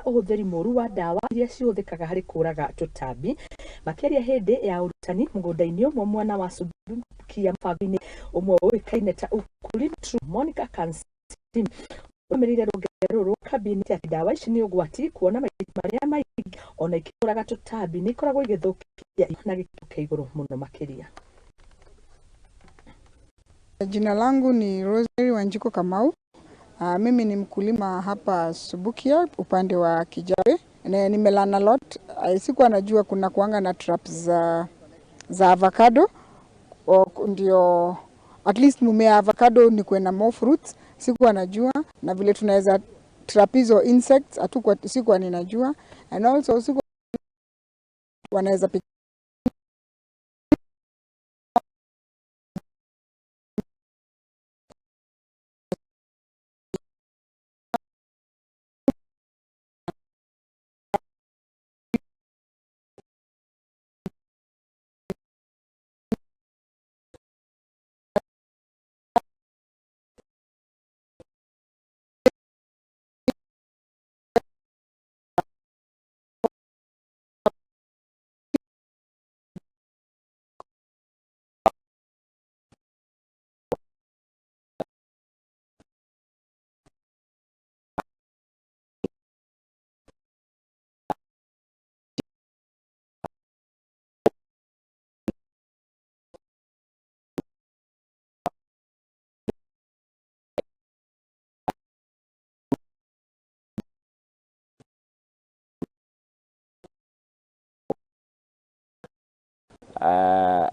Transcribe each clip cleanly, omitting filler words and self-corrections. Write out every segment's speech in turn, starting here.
ũhũthĩri mũru wa ndawa iria cihũthĩkaga harĩ kũraga tũtambi. Makĩaria hĩndĩ ya ũrutani mũgũnda-inĩ ũmwe mwena wa Subukia mũbango-inĩ ũmwe ũĩkaine ta Ukulima True, Monica Kansiime ũrũgamĩrĩire rũhonge rũrũ rwa kambĩini atĩ ndawa ici nĩ ũgwati kuona maita marĩa maingĩ ona ikĩũraga tũtambi nĩ ikoragwo igĩthũkia irio na gĩkĩro kĩa igũrũ mũno makĩria. Jina langu ni Rosemary Wanjiku Kamau. Mimi ni mkulima hapa Subukia upande wa Kijabe. Na nimelearn a lot. Sikuwa najua kuna kuanga na traps za avocado. Ndio at least mumea avocado ni kuwe na more fruits. Sikuwa najua na vile tunaweza trap hizo insects hatukuwa, sikuwa ninajua, and also sikuwa wanaweza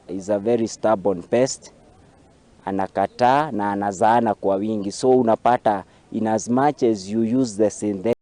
Is a very stubborn pest, anakataa na anazaana kwa wingi, so unapata in as much as you use the synthetic